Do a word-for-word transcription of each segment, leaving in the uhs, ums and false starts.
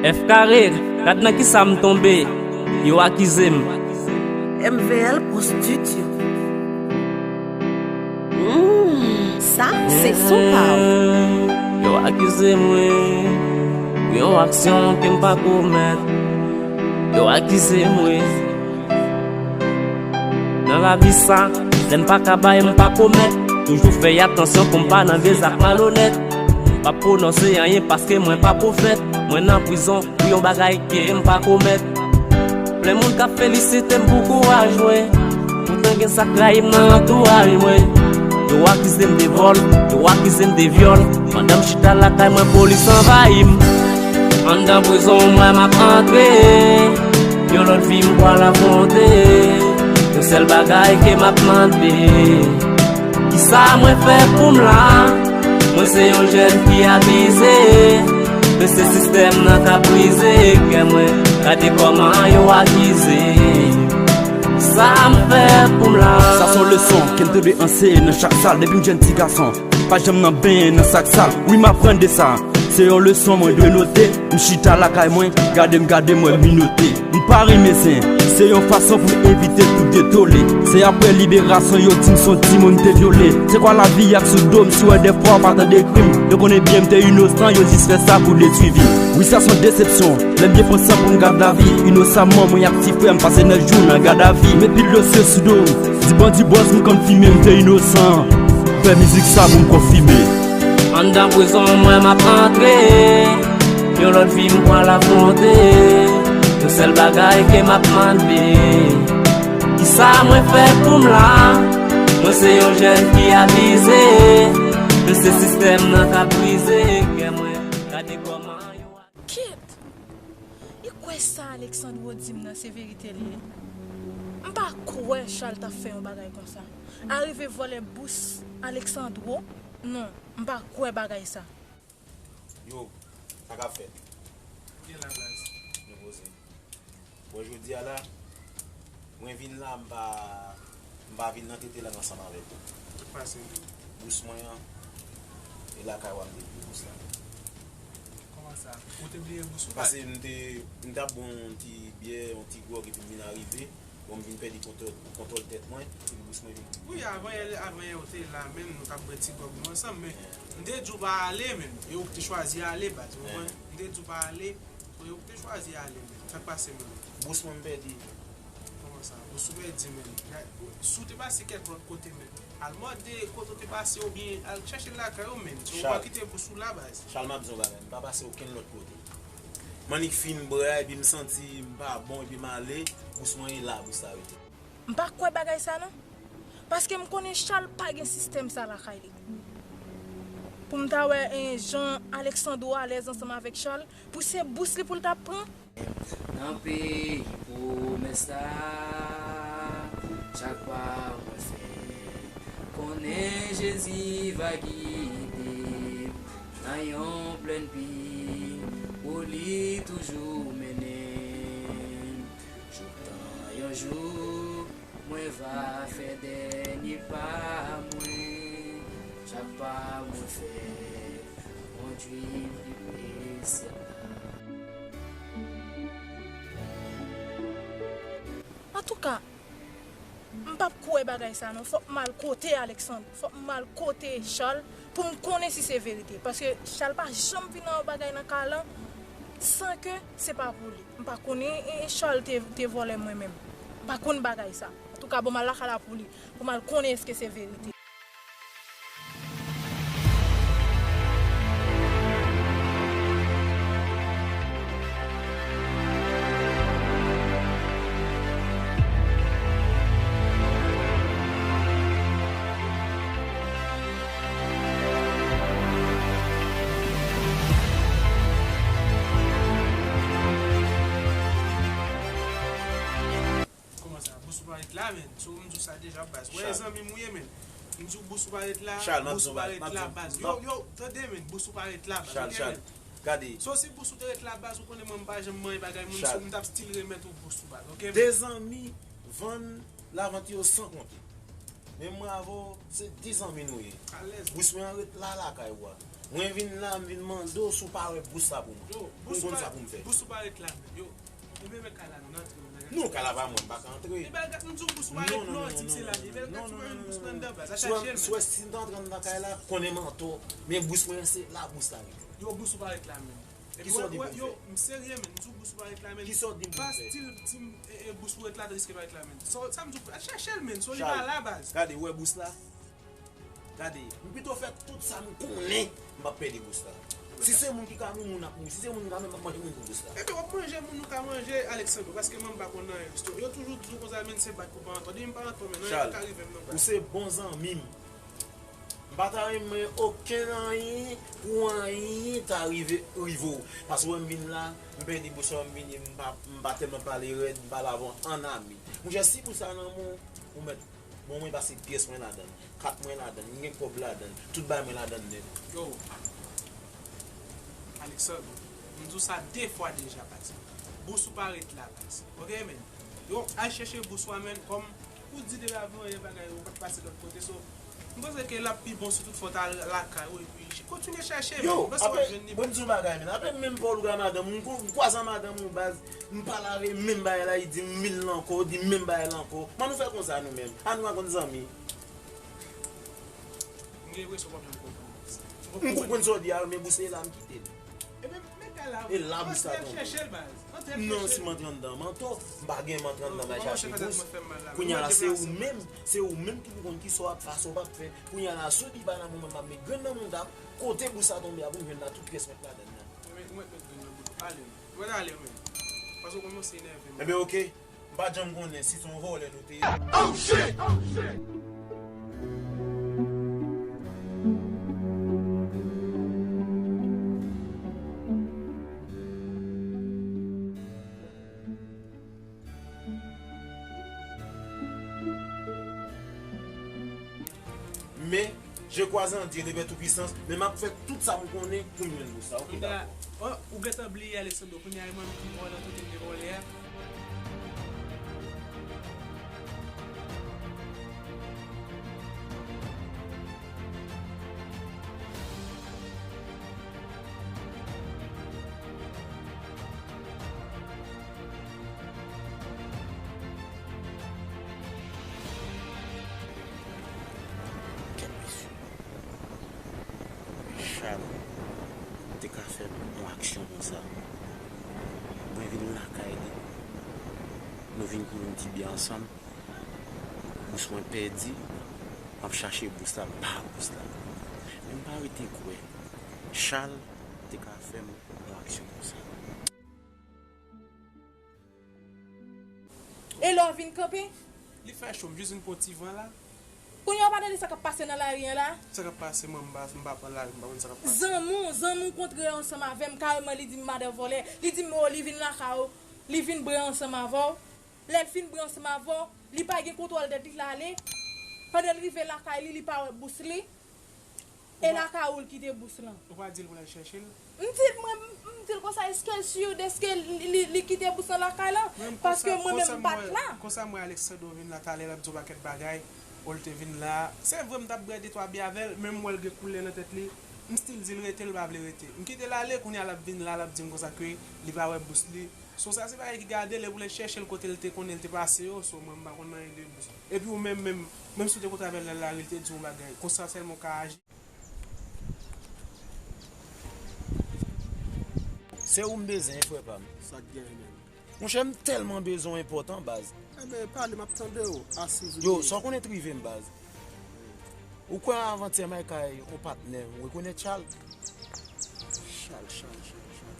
F kare, gad nan kisa m tonbe, yo akize m. M V L Pro Studio. Mm, sa, se son pa w. Yo akize m, wi, pou yon aksyon ke m pa komèt. Yo akize m, wi. Nan lavi sa, lè m pa ka bay, m pa komèt. Toujou fè atansyon pou m pa nan de zak malonèt. M p ap pwononse anyen paske mwen pa pwofèt. Mwen nan prizon pou yon bagay ke m pa komèt. Plen moun k ap felisite m pou kouraj mwen. Poutan gen sa k rayi m nan antouraj mwen. Yo akize m de vòl, yo akize m de vyòl. Pandan m chita lakay mwen, polis anvayi m. Anndan prizon mwen m ap antre. Yon lòt vi m pral afwonte. Yon sèl bagay ke m ap mande. Kisa mwen fè pou m la? Mwen se yon jèn ki abize. Men se sistèm nan k ap brize kè mwen. Gade kòman yo akize. Sa m fè pou m la? Sa se yon leson ke m te dwe anseye nan chak sal depi m jèn ti gason. Pa janm nan benyen nan sak sal. Wi, m aprann de sa. Se yon leson mwen dwe note. M chita lakay mwen, gade m, gade mwen minote. M pa renmen zen. Se yon fason pou m evite tout detole. Se apre liberasyon yo di m se yon timoun te vyole. Se kwa lavi y ap sou do m, si w wè dèfwa w pa tande kri m. Yo konnen byen m te inosan, yo jis fè sa pou detwi vi m. Wi, sa se yon desepsyon. Lè m byen pran san pou m gad lavi, inosamman mwen ak ti frè m pase nèf jou nan gadavi. Met pil dosye sou do m. Di bandi bòz m konn fimen, m te inosan. Fè mizik sa pou m konfime. Anndan prizon mwen m ap antre. Yon lòt vi m pral afwonte. Yon sèl bagay ke m ap mande. Kisa mwen fè pou m la? Mwen se yon jèn ki abize. Men se sistèm nan k ap brize kè mwen. Gade kòman yo. Kèt! E kwè sa Alexandro di m nan se verite li ye? M pa kwè Charles t ap fè yon bagay konsa. Arive vòlè bous Alexandro? Non, m pa kwè bagay sa. Yo, sa k ap fèt? Byen la, baz. Nou poze. Bon, jodi a la, mwen vin la, m pa, m pa vin nan tete lang ansanm avèk ou. Tout pase, wi. Bous mwen an, e lakay w a m te bliye bous la. Kòman sa? Ou te bliye bous ou? Paske m te, m t ap bwè yon ti byè, yon ti gwòg, epi m vin arive. Bon, m vin pèdi kontwòl, kontwòl tèt mwen, epi bous mwen vin. Wi, avan yè, avan yè ou te la menm, nou t ap bwè ti gwòg nou ansanm, men m te di w pa ale menm, e ou k te chwazi ale, baz, ou konprann? M te di w pa ale, e ou k te chwazi ale menm. Sa k pase menm? Bous mwen m pèdi. Kòman sa? Bous ou pèdi menm? Si w te pase kèk lòt kote menm, al mande kote w te pase oubyen al chèche l lakay ou menm. Si w pa kite bous ou la, baz. Charles, m ap di w yon bagay, m pa pase okenn lòt kote. M annik fin bwè a, epi m santi m pa bon, epi m ale, bous mwen e la, bous la rete. M pa kwè bagay sa non. Paske m konnen Charles pa gen sistèm sa lakay li. Pou m ta wè, eh, jan Alexandro alèz ansanm avèk Charles, pou se bous li pou l t ap pran. Nan peyi pwomès la, chak pa mwen fè, konnen Jezi va gide m nan yon plèn pi wo li toujou mennen m. Jouk tan yon jou, mwen va fè dènye pa mwen. Chak pa mwen fè, kondwi m pi pre syèl la. Antouka, m p ap kwè bagay sa non. Fòk m al kote Alexandre, fòk m al kote Charles pou m konnen si se verite. Paske Charles pa janm vin nan yon bagay nan ka lan san ke se pa pou li. M pa konnen, e, e Charles te, te vòlè mwen menm. M pa konn bagay sa. Antouka, bon, m al lakay la pou li, pou m al konnen èske se verite. Kòman sa? Bous ou pa ret la, menn. So, m di w sa deja, baz. Wè, zanmi m ou ye, menn. M di w bous ou pa ret la, bous ou pa ret la, baz. Yo, yo, tande, menn, bous ou pa ret la, baz, ok, menn? Gade. So, si bous ou te ret la, baz, ou konnen mwen, m pa janm manyen bagay moun, so, m t ap still remèt ou bous ou, baz, ok, menn? De zanmi vann lavant yo san konte. Men mwen avè w, se de zanmi nou ye. Alèz. Bous mwen an ret la lakay ou a. Mwen vin la, m vin mande w si w pa wè bous la pou mwen. Yo, pou m bous konn pa, sa pou m fè. Bous ou pa ret la menm. Yo, ebyen men kay la, nou antre, nou antre. Non, kay la pa mwen, m pa ka antre. Ebyen, gad, m di w bous ou pa ret, non, di m se la li. Ebyen, gad, si w pa jwenn bous nan anndan, baz, a chache l menm. Si w wè si m t antre anndan kay la, konnen m antò, men bous mwen se la bous la ret. Yo, bous ou pa ret la menm. Kisa w di pou m fè? Yo, m serye, men, m di w bous ou pa ret la, men. Kisa w di m pou m fè? Pa still di m, e, e, bous ou ret la, tandiske pa ret la, men. Sa, sa m di w, al chache l, men, si w li pa la, baz. Gade, ou wè bous la? Gade, m pito fè tout sa m konnen, m p ap pèdi bous la. Si se moun ki ka mouri, moun ap mouri. Si se moun ki ka manje, m ap manje moun pou bous la. Ebyen, w ap manje moun ou ka manje, Alexandro, paske mwen m pa konn anyen. Yo toujou di w konsa, men se bat pou pa antò. Depi m pa antò, men anyen pa ka rive m non, baz. Ou se bon zanmi m. M pa ta renmen okenn anyen pou anyen ta rive, rive w. Paske w wè m vin la, m pèdi bous la, m vini, m pa, m pa tèlman pale rèd, m pale avè w an ami. Monchè, si bous la nan men w, ou mèt Bon, mwen pase pyès mwen ladan l, kat mwen ladan l, m gen kòb ladan l, tout bagay mwen ladan l nèt. Yo, Alexandro, m di w sa de fwa deja, baz. Bous ou pa ret la, baz. Oke, men. Yo, al chèche bous ou a, men, kòm ou di depi avan yè bagay yo pa t pase lòt kote, so, m panse ke l ap pi bon si tout fò w ta al lakay ou epi kontinye chèche, men. Yo, m panse w ap jwenn li. Bon, m di w bagay, men. Apre menm pa w lou a madanm, m kwaze a madanm ou, baz. M pale avè l menm bagay la, li di m mil la ankò, li di m menm bagay la ankò. Kòman nou fè konsa nou menm? A nou pa konn zanmi? M gen enpresyon w p ap janm konprann. M konprann sa w di a, men bous e la m kite l. Ebyen, men kay la. E la bous la tonbe. Antre al chèche l, baz. Antre al chèche l. Non, si m antre anndan, m antò. M pa gen m antre anndan, m al chache bous. Kounye a la, se ou menm, se ou menm ki pou konn kisa w ap fè, sa w p ap fè. Kounye a la, si w di pa nan moman m ap met grenn nan mouda m, kote bous la tonbe a pou m jwenn la, tout pyès mwen ladan l nan. Ou mèt, ou mèt met grenn nan bouda w. Ale, ou mèt ale, men. Paske w kòmanse enève m. Ebyen, oke. M pa t janm konnen si se yon vòlè nou te ye. Oh, shit! Oh, shit! Men, je crois en Dieu, le Père Tout-Puissant, men m ap fè tout sa m konnen pou m jwenn bous la, oke, dakò. Ou gentan bliye, Alexandro, kounye a e mwen menm ki vòlè, ou te vle vòlè a. Kèt mesye. Chal te ka fè yon aksyon konsa. Mwen vin lakay li. Nou vin pran yon ti byen ansanm. Bous mwen pèdi. M ap chache bous la, m pa bous la. Men m pa rete kwè. Chal te ka fè m yon aksyon konsa. E lè w vin kanpe? Li fè cho, m jis vin pran ti van la. Kounye a w pa tande sa k ap pase nan lari an la? Sa k ap pase, mwen, m pa, m pa pran lari, m pa konn sa k ap pase. Zanmi w, zanmi w kontre ansanm avè m, kareman li di m madan vòlè. Li di m, o, li vin lakay ou, li vin bwè ansanm avè w. Lè l fin bwè ansanm avè w, li pa gen kontwòl tèt li, l ale. Pandan l rive lakay li, li pa wè bous li. E lakay ou l kite bous lan. Ou pa di l pou l al chèche l? M di l, mwen, m di l konsa, èske l si dèske li, li, li kite bous lan lakay la? Paske mwen menm m pa t la. Konsa m wè Alexandro vin la talè, l ap di yon pakèt bagay. O, l te vin la. Se vre, m t ap bwè de twa byè avè l, men m wè l gen koulè nan tèt li. M still di l rete, l pa vle rete. M kite l ale, kounye a l ap vin la, l ap di m konsa ke li pa wè bous li. So sa se bagay ki gade l, epi w lè chèche l kote l te konnen l te pase yo, so mwen m pa konn anyen de bous. Epi ou menm, menm, menm si w te kontre avè l nan lari, l te di w yon bagay, konsa sèlman w ka aji. Se ou m bezwen, frè pa m. Sa k genyen menm? Monchè, m tèlman bezwen w enpòtan, baz. Ebyen, pale, m ap tande w. Asiz ou ye. Yo, sa w konnen t rive m, baz. Ou kwè avantyè m al kay yon patnè m, ou rekonèt Chal? Chal, Chal, Chal, Chal.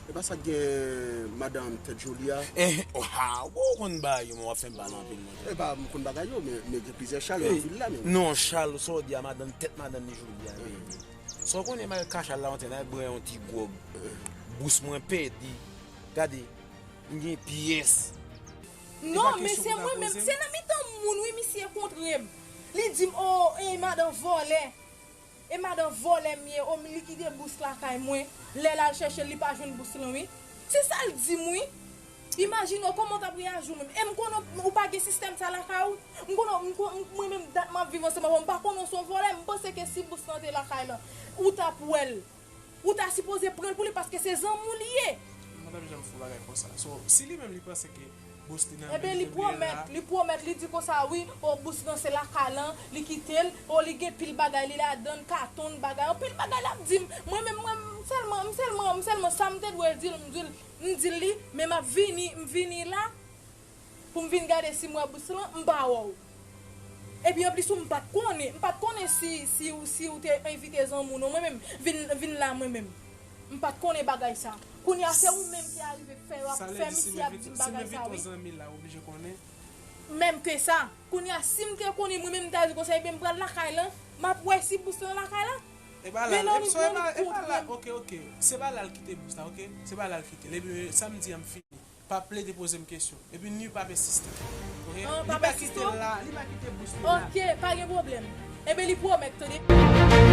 E pa sa k gen madanm tèt Joli a? Eh, oh, ha, bon, ou konn bagay yo, men w ap fè m pale anpil, monchè. E pa m konn bagay yo, men, men gen plizyè Chal nan vil la, men. Non, Chal, sa w di a, madanm, tèt madanm li Joli a, men. Sa w konnen m al kay Chal la, maten, al bwè yon ti gwòg. Bous mwen pèdi. Gade, m gen pyès. Non, men se mwen menm, se nan mitan moun, wi, misye kontre m. Li di m, o, e madan vòlè. E madan vòlè m ye, o, li kite bous lakay mwen. Lè l al chèche l, li pa jwenn bous lan, wi. Se sa l di m, wi. Imajine w kòman w t ap reyaji w menm. E m konnen w pa gen sistèm sa lakay ou. M konnen, m kon- m- mwen menm dat m ap viv ansanm avè w, m pa konnen w se yon vòlè, m panse ke si bous lan te lakay lan, ou t ap wè l. Ou ta sipoze pran l pou li paske se zanmi w li ye. M pa t ap janm fè yon bagay konsa. So, si li menm li panse ke bous li nan men Ebyen, li, li epi l la, pwomèt, li pwomèt, li di konsa, wi, o bous lan se lakay lan, li kite l, o li gen pil bagay li ladan l, katon l, bagay, anpil bagay l ap di m. Mwen menm, mwen, m sèlman, m sèlman, m sèlman sa m te dwe di l, m di l, m di l li, men m ap vini, m vini la, pou m vin gade si m wè bous lan, m pa wè w. Epi anplis ou m pa t konnen, m pa t konnen si, si, ou- si ou te envite zanmi w non, mwen menm, vin, vin la mwen menm. M pa t konnen bagay sa. Kounye a se ou menm ki arive fè, w ap sa vle fè di si m misye ap envite di m si m bagay envite sa, yon wi. Zanmi la, ou oblije konnen. Menm ke sa. Kounye a si m te konnen mwen menm m ta di konsa, ebyen m pral lakay lan, m ap wè si bous lan lakay lan. E pa Men la, non, e so e non, pa, nou e pa la, kontre. Ok, ok. Se pa la l kite bous la, ok? Se pa la l kite l. Epi sa m di a m fini. Pa plede poze m kesyon. Epi ni pa pèsiste. Ok? Ah, Li pa pa kite pèsiste? l la, li pa kite bous li la. Ok, pa gen pwoblèm. Ebyen li pwomèt, tande.